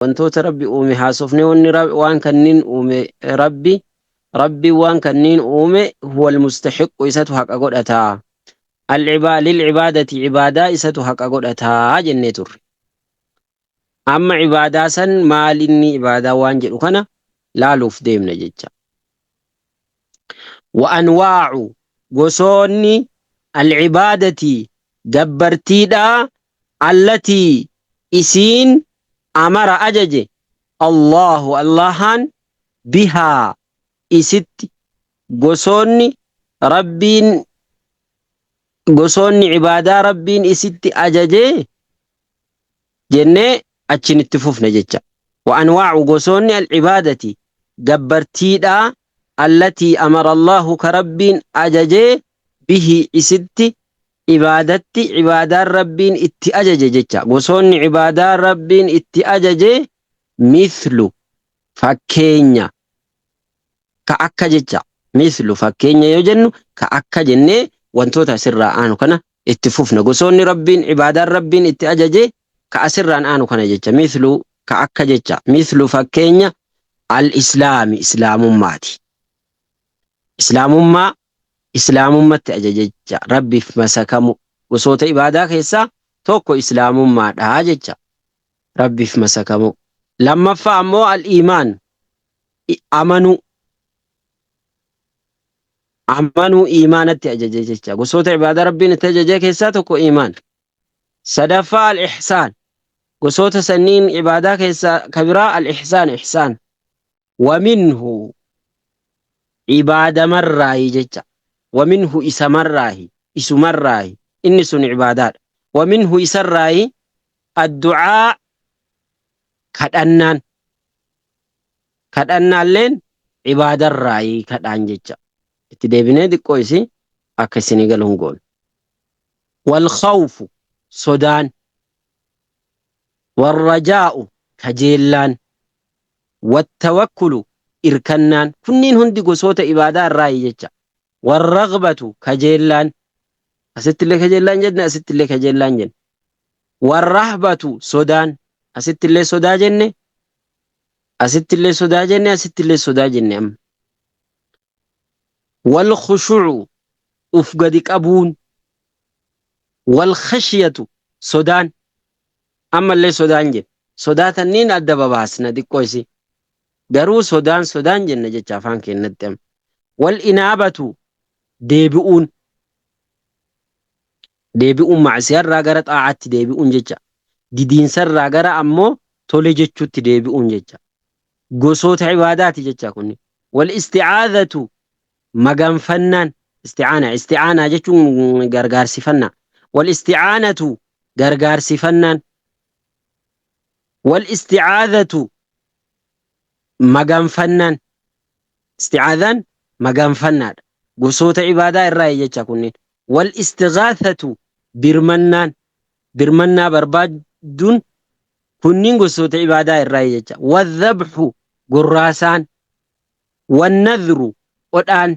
Wantoota Rabbi uume haasofne. Wanni waan kanniin uume Rabbi. Rabbi waan kanniin uume huwal mustahiqqu, isatu haqa godhataa, lilcibaadati, cibaadaa isatu haqa godhataa jennee turre. Amma cibaadaa san maal inni cibaadaa waan jedhu kana laaluuf deemna jecha. Wa anwaacu, gosoonni, alcibaadati, gabbartiidhaa, allatii, isiin, amara, ajaje, Allaahu, Allahaan, bihaa, isitti, gosoonni Rabbiin, gosoonni cibaadaa Rabbiin isitti ajaje jennee achiin itti fufna jecha. Wa anwaacu, gosoonni, alcibaadati, gabbartiidhaa, allatii amara Allaahu, ka Rabbiin ajaje, bihi, isitti, ibaadatti, cibaadaan Rabbiin itti ajaje jecha. Gosoonni cibaadaa Rabbiin itti ajaje, mithlu, fakkeenya, ka akka jecha. Mithlu, fakkeenya yoo jennu, ka akka jennee wantoota asirraa aanu kana itti fufna. Gosoonni Rabbiin cibaadaan Rabbiin itti ajaje ka asirraan aanu kana jecha. Mithlu, ka akka jecha. Mithlu, fakkeenya, al-islaami, islaamummaati. Islaamummaa, islaamummatti ajaje jecha. Rabbiif masakamu gosoota ibaadaa keessaa tokko islaamummaadha jecha. Rabbiif masakamu. Lammaffaa ammoo al-iimaan, amanuu. Amanuu iimaanatti ajaje jecha. Gosoota ibaadaa Rabbiin itti ajaje keessaa tokko iimaan. Sadaffaa al-ihsaan. Gosoota sanniin ibaadaa keessaa ka biraa al-ihsaan, ihsaan. Waminhu, ibaadamarraayi jecha. Waminhu, isamarraahi, isumarraahi, inni sun ibaadaadha. Waminhu, isarraayi, addu'aa, kadhannaan. Kadhannaalleen ibaadarraayi kadhaan jecha. Itti deebinee xiqqoo isii akka isinii galu hin goonu. Wal khawfu, sodaan. Warrajaa'u, kajeellaan. Wattawakkulu, irkannaan. Kunniin hundi gosoota ibaadaa irraayi jecha. Warragbatu, kajeellaan. Asittillee kajeellaan jenne, asittillee kajeellaan jenne. Warrahbatu, sodaan. Asittillee sodaa jenne, asittillee sodaa jenne, asittillee sodaa jenne amma. Wal khushu'u, uf gadi qabuun. Wal khashyatu, sodaan. Ammallee sodaan jenne. Sodaa tanniin adda babaasna xiqqoo isii. Garuu sodaan sodaan jenna jecha afaan keenyatti amma. Wal inaabatu, deebi'uun. Deebi'uun ma'siyarraa gara xaa'aatti deebi'uun jecha. Didiinsarraa gara ammoo tole jechuutti deebi'uun jecha. Gosoota ibaadaati jecha kunni. Wal isti'aadhatu, maganfannaan, isti'aana, isti'aanaa jechuun gargaarsifannaa. Wal isti'aanatu, gargaarsifannaan. Wal isti'aadhatu, maganfannaan. Isti'aadhaan maganfannaadha. Gosoota ibaadaa irraa jecha kunniin. Wal istighaathatu, birmannaan, birmannaa barbaaduun, kunniin gosoota ibaadaa irraa jecha. Wadhabxu, gorraasaan. Wannadhru, qodhaan,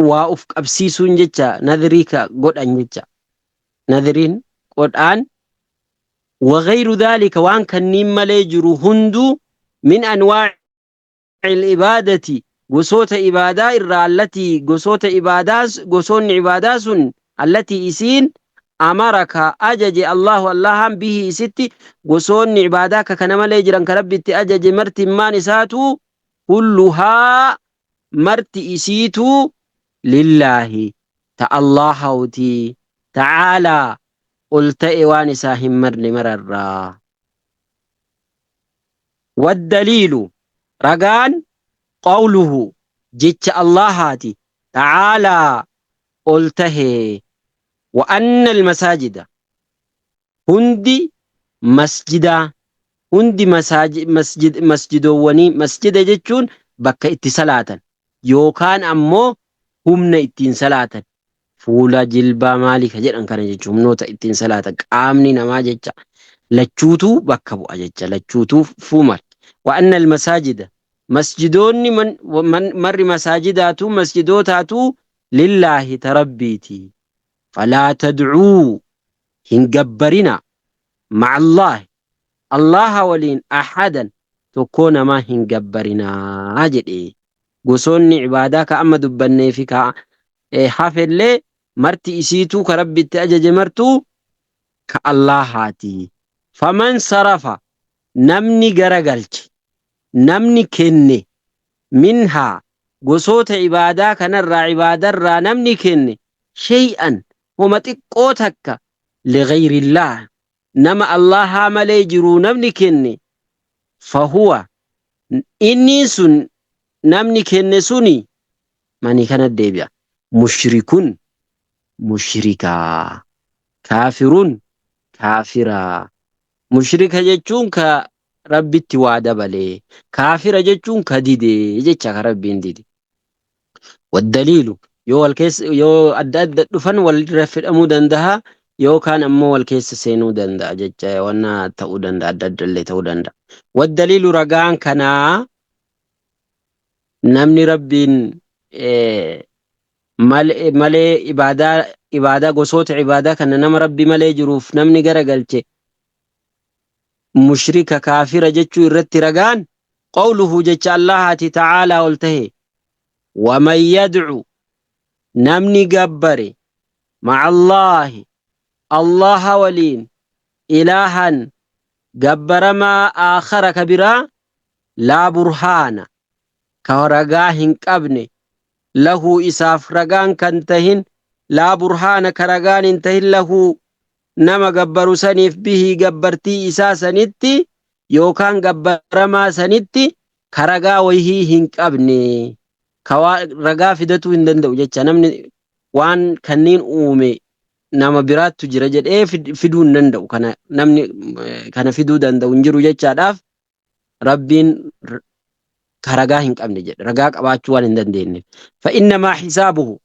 waa uf qabsiisuun jecha, nadhrii ka godhan jecha. Nadhriin qodhaan. Wagayru dhaalika, waan kanniin malee jiru hunduu, min anwaa'i ibaadati, gosoota ibaadaa irraa, allatii, gosoota ibaadaa, gosoonni ibaadaa sun, allatii, isiin, amara, ka ajaje, Allahu, Allahan, bihi, isitti, gosoonni ibaadaa ka kana malee jiran ka Rabbi itti ajaje martimmaan isaatu, kulluhaa, marti isiituu, lillaahi, ta Allahawti, ta'aalaa, ol ta'e waan isaa hin marne mararraa. Waddaliilu, ragaan, qawluhu, jecha Allahaati, ta'aalaa, ol tahe, wa anna almasaajida, hundi masjidaa, hundi masjidoowwanii, masjida jechuun bakka itti salaatan yookaan ammoo humna ittiin salaatan, fuula, jilbaa, maalii ka jedhan kana jechuun, humnoota ittiin salaatan, qaamni namaa jecha, lachuutuu bakka bu'a jecha, lachuutuu fuumal. Wa anna almasaajida, masjidoonni marri masaajidaatu, masjidootaatu, lillaahi, ta Rabbiiti. Falaa tadcuu, hin gabbarina, ma'allaahi. Allaaha waliin ahadan tokkoo namaa hin gabbarinaa jedhe. Gosoonni ibaadaa ka amma dubbannee fi ka hafellee marti isiituu ka Rabbi itti ajaje martuu ka Allaahaati. Faman sarafa namni garagalche, namni kenne, minhaa gosoota ibaadaa kanarraa ibaadarraa namni kenne, shay'an homa xiqqoo takka, lighayrillaah nama Allaahaa malee jiruu namni kenne, fahuwa inni sun namni kenne suni manii kana deebi'a, mushrikun mushrikaa, kaafirun kaafiraa. Mushrika jechuun ka Rabbitti waa dabale, kaafira jechuun ka dide jecha, ka Rabbiin dide. Waddaliilu yoo wal keessa yoo adda adda dhufan walirra fidhamuu danda'a, yookaan ammoo wal keessa seenuu danda'a jecha, wanna ta'uu danda'a, adda adda illee ta'uu danda'a. Waddaliilu ragaan kanaa namni Rabbiin malee ibaadaa gosoota ibaadaa kana nama Rabbi malee jiruuf namni garagalche mushrika kaafira jechuu irratti ragaan qawluhu jecha Allahaati ta'aalaa ol tahe, waman yadcu namni gabbare, ma'allaahi Allaha waliin, ilaahan gabbaramaa, aakhara ka biraa, laa burhaana ka ragaa hin qabne, lahu isaaf ragaan kan tahin, laa burhaana ka ragaan hin tahin, lahu nama gabbaru saniif, bihii gabbartii isaa sanitti yookaan gabbaramaa sanitti ka ragaa wayhii hin qabne, ka ragaa fidatuu hin danda'u jecha, namni waan kanniin uume nama biraattu jira jedhee fiduu hin danda'u, kana namni kana fiduu danda'u hin jiru jechaadhaaf Rabbiin ka ragaa hin qabne jedhe, ragaa qabaachuu waan hin dandeenyeef. Fa innamaa hisaabuhu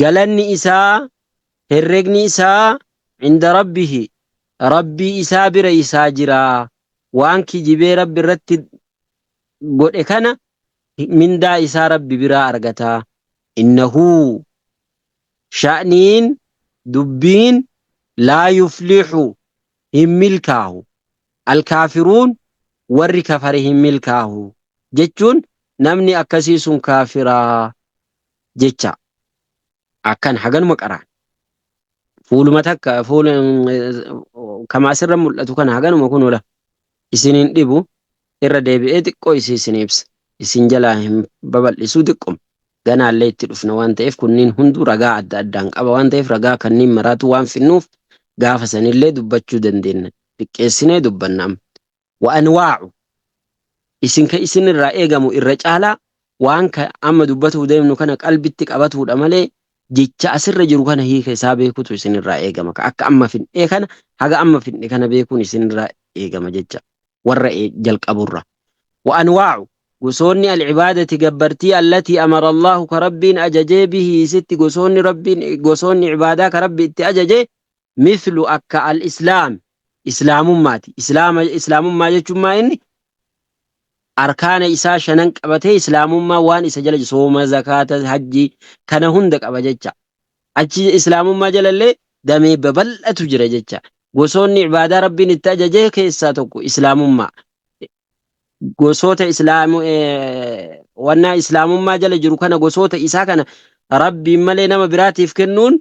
galanni isaa, herregni isaa, inda rabbihi Rabbii isaa bira isaa jira. Waan kijibee Rabbi irratti godhe kana mindaa isaa Rabbi biraa argata. Innahu sha'niin dubbiin laa yuflihu hin milkaahu, alkaafiruun warri kafare hin milkaahu jechuun namni akkasii sun kaafiraa jecha. Akkan haganuma qaraan fuuluma takka fuula kama asirra mul'atu kana haganuma kun ola isin hin dhibu, irra deebi'ee xiqqoo isii isin ibsa, isin jalaa hin babal'isuu, xiqqoma ganaallee itti dhufna waan ta'eef, kunniin hunduu ragaa adda addaan qaba waan ta'eef, ragaa kanniin maraatu waan finnuuf gaafa sanillee dubbachuu dandeenya, xiqqeessinee dubbanna amma. Wa anwaa'u isin ka isin irraa eegamu irra caalaa waan ka amma dubbatuuf deemnu kana qalbitti qabatuudha malee jecha asirra jiru kana hiika isaa beekutu isin irraa eegama. Ka akka amma fin'ee kana haga amma fin'e kana beekuun isin irraa eegama jecha warra jalqaburra. Wa anwaa'u gosoonni al-ibaadati gabbartii, allatii amara Allahu ka Rabbiin ajajee, bihi isitti gosoonni Rabbiin gosoonni ibaadaa ka Rabbi itti ajaje, mithlu akka al-islaam islaamummaati. Islaama islaamummaa jechuun maa inni arkaana isaa shanan qabatee, islaamummaa waan isa jala sooma, zakaata, hajjii kana hunda qaba jecha. Achi islaamummaa jalallee damee babal'atu jira jecha. Gosoonni ibaadaa Rabbiin itti ajaje keessaa tokko islaamummaa. Gosoota islaamu wannaa islaamummaa jala jiru kana gosoota isaa kana Rabbiin malee nama biraatiif kennuun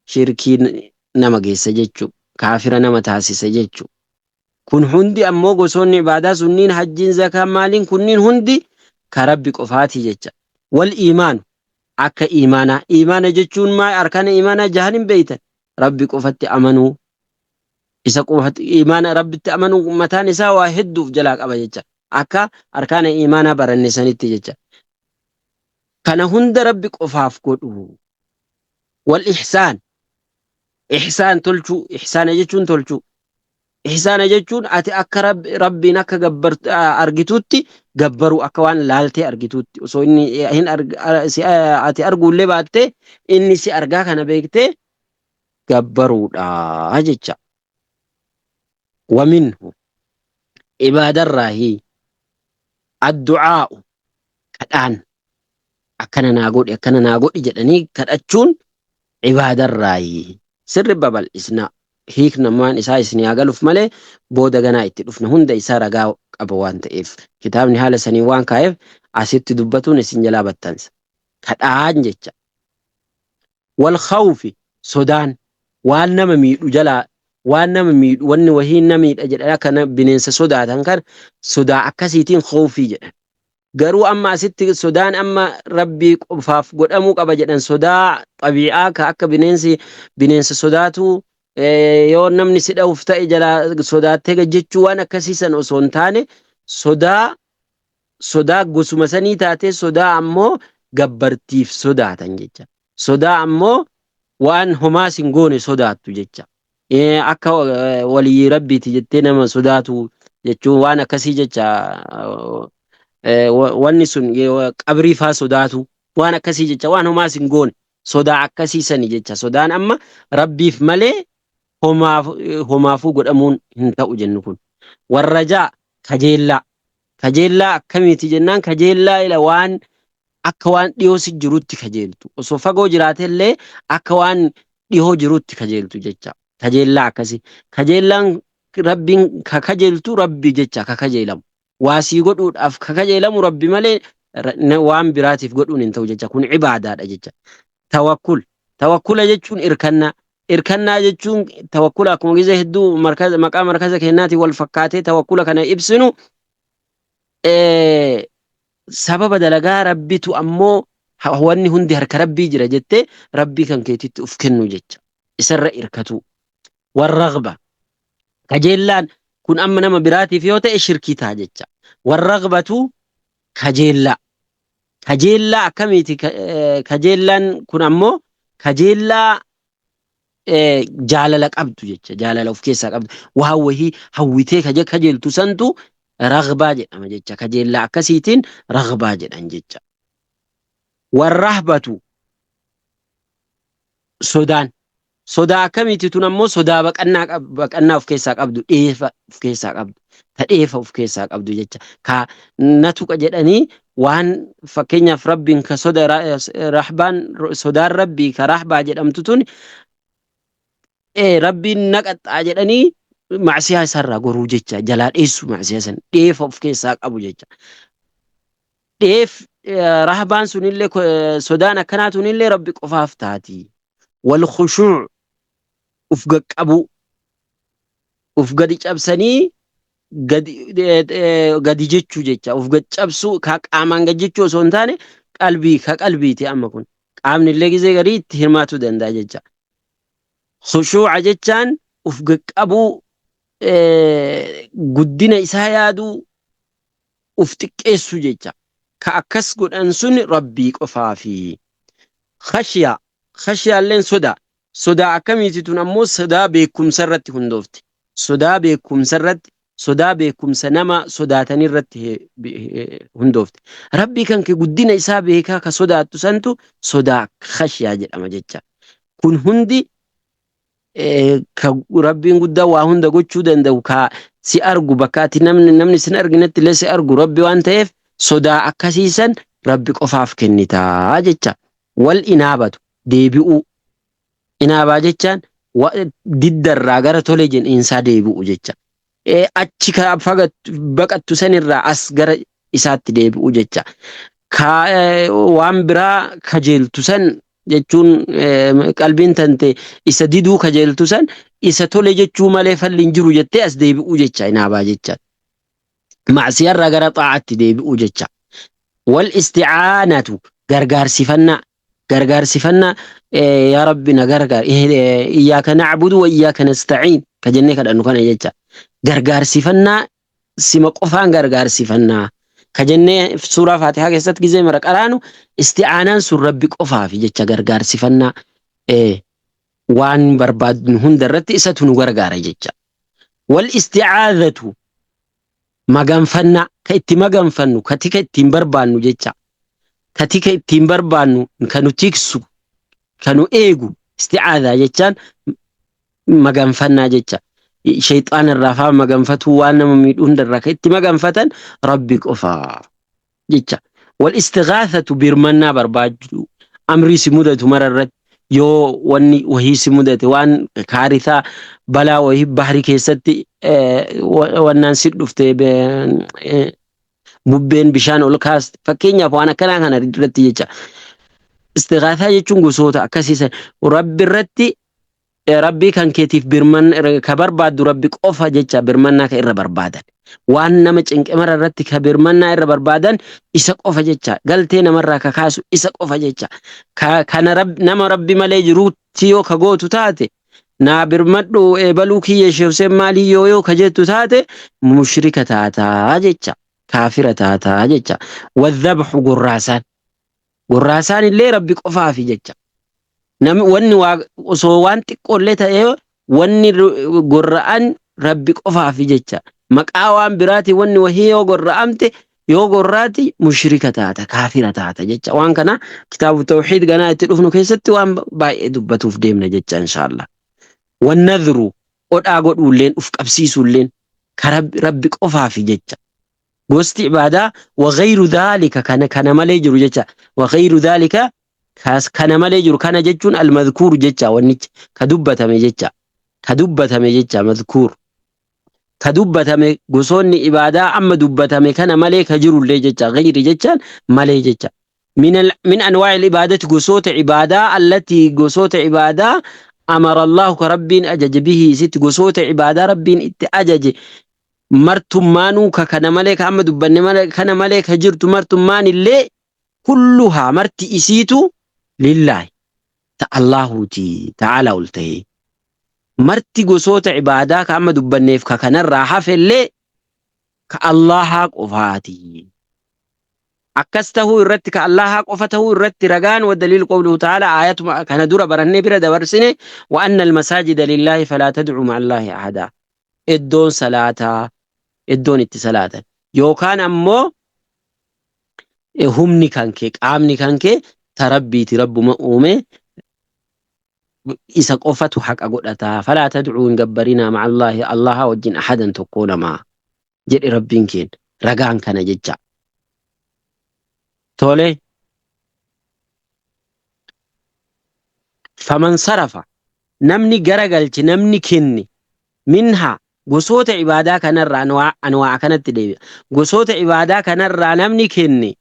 shirkii nama geessa jechuu, kaafira nama taasisa jechuu. Kun hundi ammoo gosoonni ibaadaa sunniin hajjiin, zakaan, maaliin kunniin hundi ka Rabbi qofaati jecha. Wal iimaanu akka iimaanaa. Iimaana jechuun maa arkaana iimaanaa jahan hin beeytan. Rabbi qofatti amanuu, isa qofatti iimaana Rabbitti amanuu mataan isaa waa hedduuf jalaa qaba jecha. Akka arkaana iimaanaa baranne sanitti jecha. Kana hunda Rabbi qofaaf godhu. Wal ihsaan. Ihsaan tolchuu. Ihsaana jechuun tolchuu. Ihsaana jechuun ati akka Rabbiin akka argitutti gabbaruu, akka waan laaltee argitutti, osoo inni hin ati arguullee baattee inni si argaa kana beektee gabbaruudha jecha. Waminhu ibaadarraahi addu'aa'u kadhaan, akkana naa godhi, akkana naa godhi jedhanii kadhachuun ibaadarraayi. Sirri babal'isna. Hiiknamaan isaa isinii haa galuuf malee booda ganaa itti dhufna. Hunda isaa ragaa qaba waan ta'eef, kitaabni haala sanii waan kaa'eef asitti dubbatuun isin jalaa battansa. Kadhaan jecha. Wal khawfi, sodaan waan nama miidhu jalaa, waan nama miidhu, wanni wahii na miidha jedhan, akka bineensa sodaatan kana, sodaa akkasiitiin khawfii jedhan. Garuu amma asitti sodaan amma Rabbii qofaaf godhamuu qaba jedhan sodaa xabii'aa ka akka bineensi bineensa sodaatu, yoo namni si dha'uuf ta'e jalaa sodaattee gad jechuu, waan akkasii san osoo hin taane, sodaa gosuma sanii taatee sodaa ammoo gabbartiif sodaatan jecha. Sodaa ammoo waan homaas hin goone sodaattu jecha. Akka waliyyii Rabbiiti jettee nama sodaatu jechuun waan akkasii jecha. Wanni sun qabrii faa sodaatu, waan akkasii jecha, waan homaas hin goone sodaa akkasii sani jecha. Sodaan amma Rabbiif malee homaafuu godhamuun hin ta'u jennu kun. Warra ja'a, kajeellaa. Kajeellaa akkamiiti jennaan, kajeellaa ila waan akka waan dhiyoo si jirutti kajeeltu. Osoo fagoo jiraatellee akka waan dhihoo jirutti kajeeltu jecha. Kajeellaa akkasii. Kajeellaan Rabbiin ka kajeeltu Rabbi jecha ka kajeelamu. Waa sii godhuudhaaf ka kajeelamu Rabbi malee waan biraatiif godhuun hin ta'u jecha. Kun ibaadaadha jecha. Tawakkul. Tawakkula jechuun irkannaa. Irkannaa jechuun tawakkula akkuma gizee hedduu maqaa markaza kennaatiin wal fakkaatee tawakkula kana ibsinu, sababa dalagaa Rabbitu ammoo wanni hundi harka Rabbii jira jettee Rabbii kan keetitti uf kennu jecha. Isarra irkatu. Warragba. Kajeellaan kun amma nama biraatiif yoo ta'e shirkii ta'a jecha. Warragbatu, kajeellaa. Kajeellaa akkamiiti kajeellaan kun? Ammoo kajeellaa jaalala qabdu jecha, jaalala of keessaa qabdu, waan wahii hawwitee kajeeltu santu ragbaa jedhama jecha. Kajeellaa akkasiitiin ragbaa jedhan jecha. Warrahbatu, sodaan. Sodaa akkamiiti tun ammoo? Sodaa baqannaa of keessaa qabdu, dheefa of keessaa qabdu, ta dheefa of keessaa qabdu jecha. Ka na tuqa jedhanii waan fakkeenyaaf Rabbiin ka soda rahbaan, sodaan Rabbii ka rahbaa jedhamtu tun, Rabbiin na qaxxaa jedhanii macsiyaa isaarraa goruu jecha, jalaa dheessu, macsiyaa san dheefa of keessaa qabu jecha. Dheef rahbaan sunillee, sodaan akkanaa tunillee Rabbi qofaaf taati. Wal khushuuc, uf gaqqabuu, uf gadi cabsanii gadi jechuu jecha, uf gad cabsuu ka qaamaan gad jechuu osoo hin taane qalbii ka qalbiiti. Amma kun qaamni illee gizee garii itti hirmaatuu danda'a jecha. Khushuuca jechaan uf gaqqabuu, guddina isaa yaaduu, uf xiqqeessuu jecha. Ka akkas godhan sun Rabbii qofaafi. Khashyaa. Khashyaalleen sodaa. Sodaa akkamiiti tun ammoo? Sodaa beekumsa irratti hundoofte. Sodaa beekumsa irratti, sodaa beekumsa nama sodaatan irratti hundoofte. Rabbii kan kee guddina isaa beekaa ka sodaattu santu sodaa khashyaa jedhama jecha. Kun hundi ka Rabbiin guddaa waa hunda gochuu danda'u, ka si argu, bakka ati namni sin arginetti illee si argu Rabbi waan ta'eef, sodaa akkasiisan Rabbi qofaaf kennitaa jecha. Wal inaabatu, deebi'uu. Inaabaa jechaan diddarraa gara tole jedhiinsaa deebi'u jecha. Achi ka baqattu sanirraa as gara isaatti deebi'u jecha. Ka waan biraa kajeeltu san jechuun qalbiin tante isa diduu kajeeltu san isa tole jechuu malee falli hin jiru jettee as deebi'uu jecha inaabaa jecha. Macsiyarraa gara xaa'aatti deebi'uu jecha. Wal isti'aanatu, gargaarsifannaa. Gargaarsifannaa, yaa Rabbi na gargaar, iyyaaka na'budu wa iyyaaka nasta'iin ka jennee kadhannu kana jecha. Gargaarsifannaa sima qofaan gargaarsifannaa ka jennee suuraa Faatihaa keessatti gizee mara qaraanu, isti'aanaan sun Rabbi qofaafi jecha. Gargaarsifannaa waan barbaadnu hunda irratti isatu nu gargaara jecha. Wal isti'aadhatu, maganfannaa, ka itti maganfannu, ka tika ittiin barbaannu jecha. Ka tika ittiin barbaannu, ka nu tiksu, ka nu eegu, isti'aadhaa jechaan maganfannaa jecha. Shayxaana irraa faa maganfatuu, waan nama miidhu hunda irraa ka itti maganfatan Rabbi qofaa jecha. Wal istighaasatu, birmannaa barbaachuu, amrii si mudatu mara irratti. Yoo wanni wahii si mudate, waan kaarisaa balaa wahii bahri keessatti wannaan si dhufte, bubbeen bishaan ol kaaste fakkeenyaaf, waan akkanaa kana irratti jecha. Istighaasaa jechuun gosoota akkasii san Rabbi irratti, Rabbii kan keetiif birman ka barbaaddu Rabbi qofa jecha. Birmannaa ka irra barbaadan, waan nama cinqimara irratti ka birmannaa irra barbaadan isa qofa jecha. Galtee namarraa ka kaasu isa qofa jecha. Kana nama Rabbi malee jiruutti yoo ka gootu taate, naa birmadhu eebaluu kiyya Sheekh Hussein maalii yoo ka jettu taate, mushrika taataa jecha, kaafira taataa jecha. Wadhabxu, gorraasaan, gorraasaan illee Rabbi qofaafi jecha. Namni wanni waa osoo waan xiqqoollee ta'ee wanni gorra'an Rabbi qofaafi jecha. Maqaa waan biraatiin wanni wahii yoo gorra'amte, yoo gorraati, mushrika taata, kaafira taata jecha. Waan kana kitaabu tawxiid ganaa itti dhufnu keessatti waan baay'ee dubbatuuf deemna jecha, inshaallah. Wannadhru, odhaa godhuulleen, uf qabsiisuulleen ka Rabbi qofaafi jecha. Gosti ibaadaa wagayru dhaalika, kana malee jiru jecha. Wagayru dhaalika, kana malee jiru. Kana jechuun almadkuur jecha, wannicha ka dubbatame jecha, ka dubbatame jecha, madkuur ka dubbatame, gosoonni ibaadaa amma dubbatame kana malee ka jirullee jecha. Gayri jechaan malee jecha. Min anwaa'i ibaadati, gosoota ibaadaa, allatii, gosoota ibaadaa, amara Allahu, ka Rabbiin ajaje, bihi, isitti, gosoota ibaadaa Rabbiin itti ajaje martummaanuu, ka kana malee, ka amma dubbanne malee, kana malee ka jirtu martummaan illee, kulluhaa, marti isiitu, lillaahi, ta Allaahuuti ta'aalaa ol ta'ee. Marti gosoota ibaadaa ka amma dubbanneef ka kanarraa hafellee ka Allaahaa qofaati. Akkas tahuu irratti, ka Allaahaa qofa tahuu irratti ragaan, wa daliil qawluhu ta'aalaa, aayatuma kana dura barannee bira dabarsine, wa anna almasaajida lillaahi falaa tad'uu ma'allaahi ahadaa. Iddoon salaataa, iddoon itti salaatan yookaan ammoo humni kan kee, qaamni kan kee ta Rabbiiti, Rabbuma uume, isa qofatu haqa godhata. Falaa tad'uu, hin gabbarinaa, ma'allaahi, Allaha wajjin, ahadan, tokkoo namaa jedhe Rabbiin keenya. Ragaan kana jecha. Tole, faman sarafa, namni garagalche, namni kenne, minhaa, gosoota ibaadaa kanarraa, anwaa kanatti deebi'a, gosoota ibaadaa kanarraa namni kenne,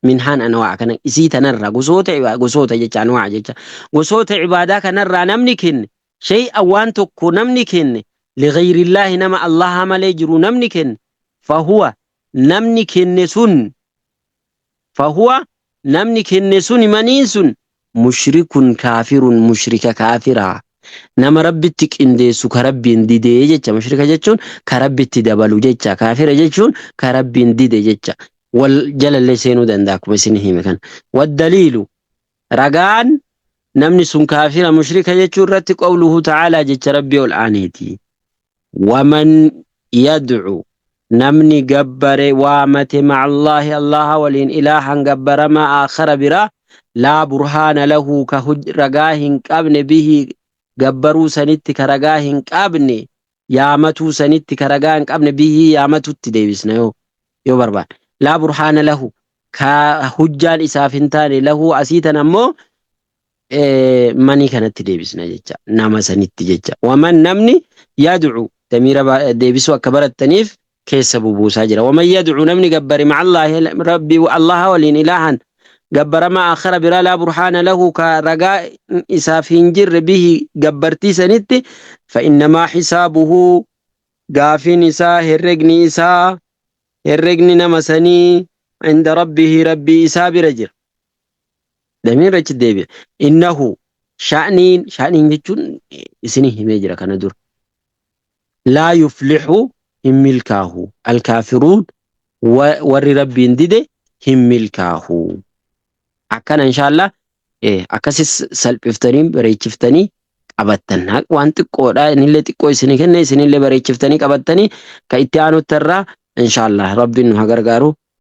minhaan anwaa kana, isii tanarraa, gosoota gosoota jecha, anwaa jecha, gosoota ibaadaa kanarraa namni kenne, shay'an, waan tokko namni kenne, lighayrillahi, nama Allaha malee jiru namni kenne, fahuwa, namni kenne sun, fahuwa, namni kenne sun, maniin sun, mushrikun kaafirun, mushrika kaafiraa, nama Rabbitti qindeessu, ka Rabbiin didee jecha. Mushrika jechuun ka Rabbitti dabalu jecha, kaafira jechuun ka Rabbiin dide jecha. Wal jalallee seenuu danda'a akkuma isin hime kana. Waddaliilu, ragaan namni sun kaafira mushrika jechuu irratti, qawluhu ta'aalaa, jecha Rabbii ol aaneeti. Waman yadcu, namni gabbare, waamate, ma'allaahi, Allaha waliin, ilaahan gabbaramaa, aakhara, biraa, laa burhaana lahu, ka ragaa hin qabne, bihi, gabbaruu sanitti ka ragaa hin qabne, yaamatuu sanitti ka ragaa hin qabne, bihi, yaamatutti deebisna yoo barbaade, laa burhaana lahu, ka hujjaan isaaf hin taane, lahu asii tan ammoo manii kanatti deebisna jecha, nama sanitti jecha. Waman, namni, yad'u, damiira deebisuu akka barattaniif keessa bubuusaa jira. Waman yad'u, namni gabbare, ma'allaahi, Rabbi Allaha waliin, ilaahan gabbaramaa, aakhara, biraa, laa burhaana lahu, ka ragaa isaaf hin jirre, bihi, gabbartii sanitti, fa innamaa xisaabuhu, gaafiin isaa, herregni isaa, herregni nama sanii, inda rabbihi, Rabbii isaa bira jira. Damiirri achi deebi'a. Innahu, sha'niin, sha'niin jechuun isinii himee jira kana dura. Laa yuflixu, hin milkaahu. Alkaafiruun, warri Rabbiin dide hin milkaahu. Akkana inshaallah akkasis salphiftanii bareechiftanii qabattan. Waan xiqqoodha, inillee xiqqoo isinii kenne, isinillee bareechiftanii qabattanii ka itti aanutti irraa inshaallah Rabbiin nu haa gargaaru.